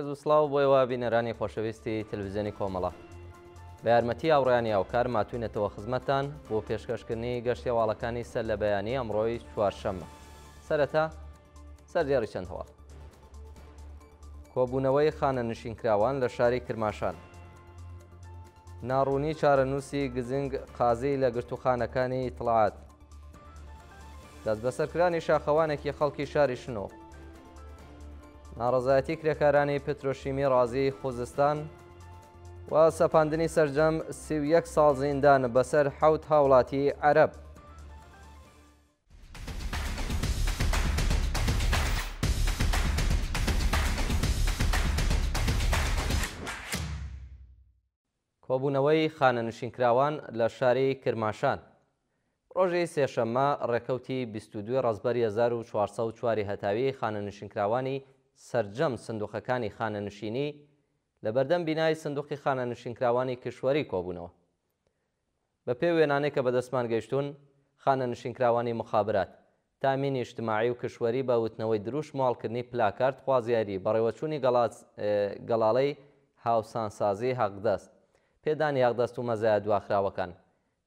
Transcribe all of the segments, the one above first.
ڕێز و سڵاو بۆ ئێوە بینەرانی خۆشەویستی تەلەڤیزیۆنی کۆمەڵە. بە یارمەتی هاوڕێیانی هاوکار ماتوینەتەوە خزمەتتان بۆ پێشکەشکردنی گەشتی هەواڵەکانی سەر لە بەیانی ئەمڕۆی چوارشەممە. سەرەتا سەردێڕی چەند هەواڵ. کۆبوونەوەی خانەنشینکراوان لە شاری کرماشان. ناڕوونی چارەنووسی گزنگ قازی لە گرتووخانەکانی ئیتڵاعات. دەستبەسەرکرانی شاخەوانێکی خەڵکی شاری شنۆ. ناڕەزایەتی کرێکارانی پترۆشیمی ڕازی خوزستان و سەپاندنی سەرجەم 31 ساڵ زیندان بەسەر حەوت هاوڵاتی عەرەب. کۆبوونەوەی خانەنشینکراوان لە شاری کرماشان ڕۆژی سێشەممە ڕێکەوتی 22 ڕەزبەری 1404 هەتاوی خانەنشینکراوانی سەرجەم سندوقەکانی خانەنشینی لە بەردەم بینای سندوقی خانەنشینکراوانی کشوەری کۆبوونەوە. بەپێی وێنانەی کە بەدەستمان گەیشتوون، خانەنشینکراوانی موخابرات، تامینی ئیجتماعی و کشوەری بە وتنەوەی دروشم و هەڵکردنی پلاکارد خوازیاری بەڕێوەچوونی گەڵاڵەی هاوسانسازی حەقدەست، پێدانی حەقدەست و مەزایا دواخراوەکان،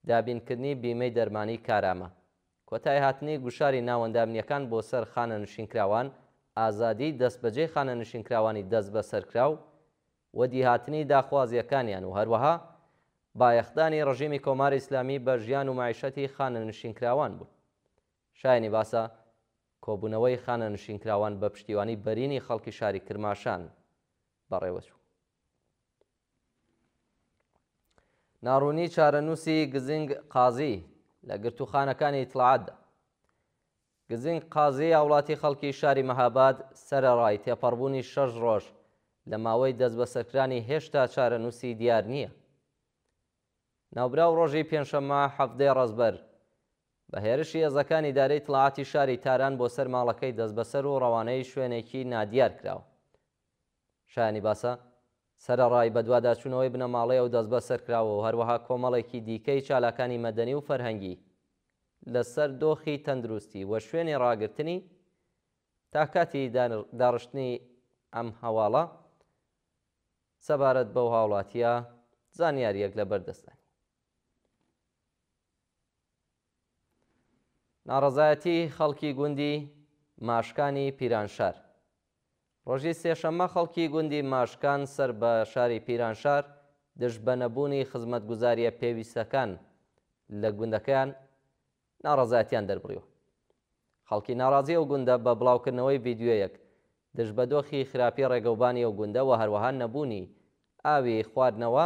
دابینکردنی بیمەی دەرمانی کارامە، کۆتاییهاتنی گوشاری ناوەندە ئەمنییەکان بۆ سەر خانەنشینکراوان، ئازادیی دەستبەجێی خانەنشینکراوانی دەستبەسەرکراو، وەدیهاتنی داخوازییەکانیان و هەروەها بایەخدانی ڕژیمی کۆماری ئیسلامی بە ژیان و مەعیشەتی خانەنشینکراوان بوون. شایەنی باسە کۆبوونەوەی خانەنشینکراوان بە پشتیوانی بەرینی خەڵکی شاری کرماشان بەڕێوەچوو. ناڕوونی چارەنووسی گزنگ قازی لە گرتووخانەکانی ئیتڵاعاتدا. گزنگ قازی هاوڵاتی خەڵکی شاری مەهاباد سەرەڕای تێپەڕبوونی شەش ڕۆژ لە ماوەی دەستبەسەرکرانی هێشتا چارەنووسی دیار نییە. ناوبراو ڕۆژی پێنجشەممە حەڤدەی ڕەزبەر بە هێرشی هێزەکانی ئیدارەی ئیتڵاعاتی شاری تاران بۆ سەر ماڵەکەی دەستبەسەر و ڕەوانەی شوێنێکی نادیار کراوە. شایانی باسە، سەرەڕای بەدواداچوونەوەی بنەماڵەی ئەو دەستبەسەرکراوە و هەروەها کۆمەڵێکی دیکەی چالاکانی مەدەنی و فەرهەنگی لەسەر دۆخی تەندروستی و شوێنی ڕاگرتنی، تا کاتی داڕشتنی ئەم هەواڵە سەبارەت بەو هاوڵاتییە زانیارییەک لەبەردەستدا نییە. ناڕەزایەتی خەڵکی گوندی ماشکانی پیرانشار ڕۆژی سێشەممە خەڵکی گوندی ماشکان سەر بە شاری پیرانشار دژ بە نەبوونی خزمەتگوزارییە پێویستەکان لە گوندەکەیان ناڕەزایەتیان دەربڕیوە. خەڵکی ناڕازی ئەو گوندە بە بڵاوکردنەوەی ڤیدیۆیەک دژ بە دۆخی خراپی ڕێگەوبانی ئەو گوندە و هەروەها نەبوونی ئاوی خواردنەوە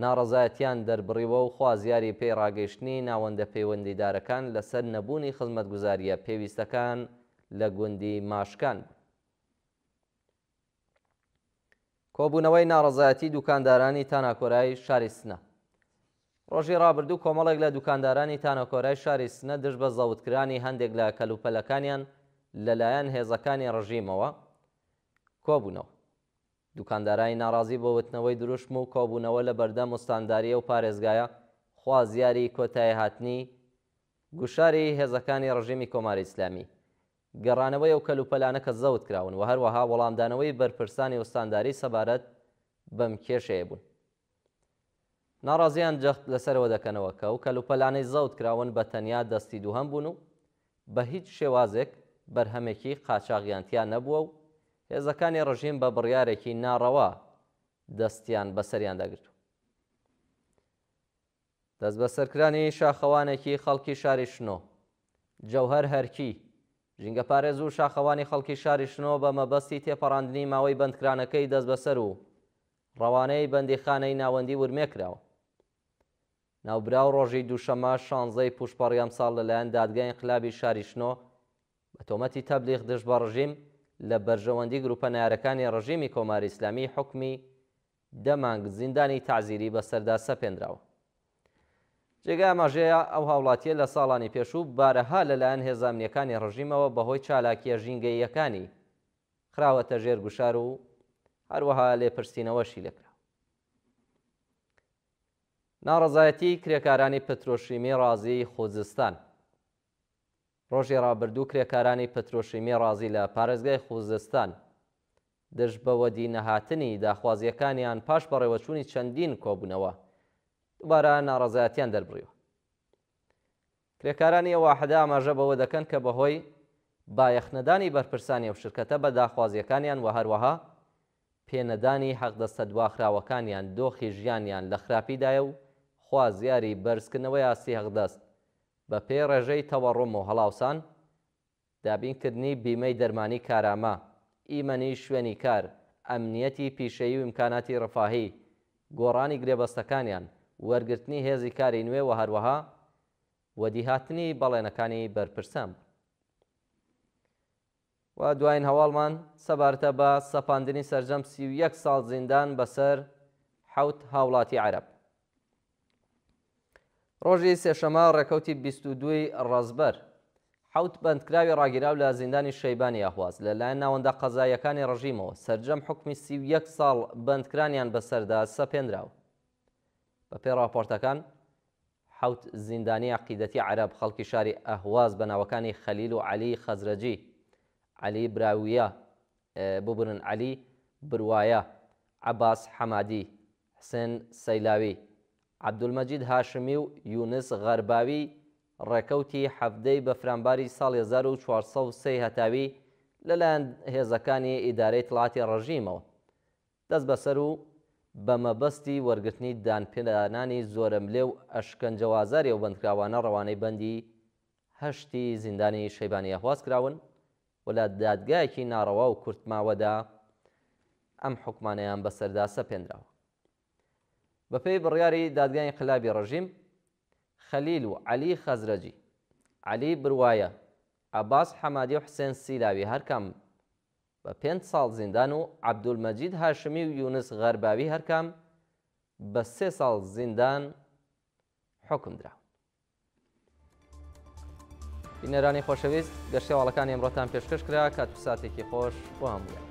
ناڕەزایەتیان دەربڕیوە و خوازیاری پێی ڕاگەیشتنی ناوەندە پەیوەندیدارەکان لەسەر نەبوونی خزمەتگوزارییە پێویستەکان لە گوندی ماشکان بوون. کۆبوونەوەی ناڕەزایەتی دوکاندارانی تاناکۆرای شاری سنە ڕۆژی ڕابردوو کۆمەڵێک لە دوکاندارانی تانەکۆرای شاری سنە دژ بە زەوتکرانی هەندێک لە کەلوپەلەکانیان لەلایەن هێزەکانی ڕژیمەوە کۆبوونەوە. دوکاندارانی ناڕازی بۆ وتنەوەی دروشم و کۆبوونەوە لە بەردەم ئوستانداری ئەو پارێزگایە خوازیاری کۆتاییهاتنی گوشاری هێزەکانی ڕژیمی کۆماری ئیسلامی، گەڕانەوەی ئەو کەلوپەلانە کە زەوت کراون و هەروەها وەڵامدانەوەی بەرپرسانی ئوستانداری سەبارەت بەم کێشەیە بوون. ناڕازیان جەخت لەسەرەوە دەکەنەوە کە ئەو کەلوپەلانەی زەوت کراون بە تەنیا دەستی دووهەم بوون و بە هیچ شێوازێک بەرهەمێکی قاچاغیان تیا نەبووە و هێزەکانی ڕژیم بە بڕیارێکی ناڕەوا دەستیان بەسەریاندا گرتووە. دەستبەسەرکرانی شاخەوانێکی خەڵکی شاری شنۆ، جەوهەر هەرکی، ژینگەپارێز و شاخەوانی خەڵکی شاری شنۆ بە مەبەستی تێپەڕاندنی ماوەی بەندکرانەکەی دەستبەسەر و ڕەوانەی بەندیخانەی ناوەندی ورمێ کراوە. ناوبراو ڕۆژی دووشەممە شانزەی پووشپەڕی ئەمساڵ لەلایەن دادگای ئینقلابی شاری شنۆ بە تۆمەتی تەبلیغ دژ بە ڕژیم لە بەرژەوەندی گرووپە نەیارەکانی ڕژیمی کۆماری ئیسلامی حوکمی دە مانگ زیندانی تەعزیری بەسەردا سەپێنراوە. جێگای ئاماژەیە ئەو هاوڵاتییە لە ساڵانی پێشوو بارەها لەلایەن هێزە ئەمنییەکانی ڕژیمەوە بەهۆی چالاکییە ژینگەییەکانی خراوەتە ژێر گوشار و هەروەها لێپرسینەوەشی لێکراوە. ناڕەزایەتیی کرێکارانی پترۆشیمی ڕازیی خوزستان ڕۆژی ڕابردوو کرێکارانی پترۆشیمی ڕازی لە پارێزگای خوزستان دژ بە وەدی نەهاتنی داخوازییەکانیان پاش بەڕێوەچوونی چەندین کۆبوونەوە دووبارە ناڕەزایەتیان دەربڕیوە. کرێکارانی ئەو واحدە ئاماژە بەوە دەکەن کە بەهۆی بایەخنەدانی بەرپرسانی ئەو شرکەتە بە داخوازییەکانیان و هەروەها پێنەدانی حەقدەستە دواخراوەکانیان دۆخی ژیانیان لە خراپیدایە و خوازیاری بەرزکردنەوەی ئاستی حەقدەست بەپێی ڕێژەی تەوەڕوم و هەڵاوسان، دابینکردنی بیمەی دەرمانی کارامە، ئیمەنی شوێنی کار، ئەمنیەتی پیشەیی و ئیمکاناتی ڕفاهی، گۆڕانی گرێبەستەکانیان، وەرگرتنی هێزی کاری نوێ و هەروەها وەدیهاتنی بەڵێنەکانی بەرپرسان بوون. و دوایین هەواڵمان سەبارەتە بە سەپاندنی سەرجەم 31 ساڵ زیندان بەسەر حەوت هاوڵاتی عەرەب. ڕۆژی سێشەمە ڕێکەوتی 22 ی ڕەزبەر، حەوت بەندکراوی ڕاگیراو لە زیندانی شەیبانی ئەهواز لە لایەن ناوەندە قەزاییەکانی ڕژیمەوە سەرجەم حوکمی 31 ساڵ بەندکرانیان بەسەردا سەپێنراوە. بەپێی ڕاپۆرتەکان، حەوت زیندانیی عەقیدەتی عەرەب خەڵکی شاری ئەهواز بە ناوەکانی خەلیل و عەلی خەزرەجی، عەلی براویە، ببورن عەلی بروایە، عەباس حەمادی، حسێن سەیلاوی، عەبدولمەجید هاشمی و یونس غەرباوی ڕێکەوتی حەڤدە ی بەفرانباری ساڵی 1403 ی هەتاوی لەلایەن هێزەکانی ئیدارەی ئیتڵاعاتی ڕژیمەوە دەستبەسەر و بە مەبەستی وەرگرتنی دانپێدانانی زۆرەملێ و ئەشکەنجە و ئازاری ئەو بەندکراوانە ڕەوانەی بەندی هەشتی زیندانی شەیبانی ئەهواز کراون و لە دادگایەکی ناڕەوا و کورتماوەدا ئەم حوکمانەیان بەسەردا سەپێنراوە. بەپێی بڕیاری دادگای ئینقلابی ڕژیم، خەلیل و عەلی خەزرەجی، عەلی بروایە، عەباس حەمادی و حسێن سیلاوی هەرکام بە پێنج ساڵ زیندان و عەبدولمەجید هاشمی و یونس غەرباوی هەرکام بە سێ ساڵ زیندان حوکم دراون. بینەرانی خۆشەویست گەشتەواڵەکانی ئەمڕۆتان پێشکەش کرا کات و ساتێکی خۆش بۆ هەموو.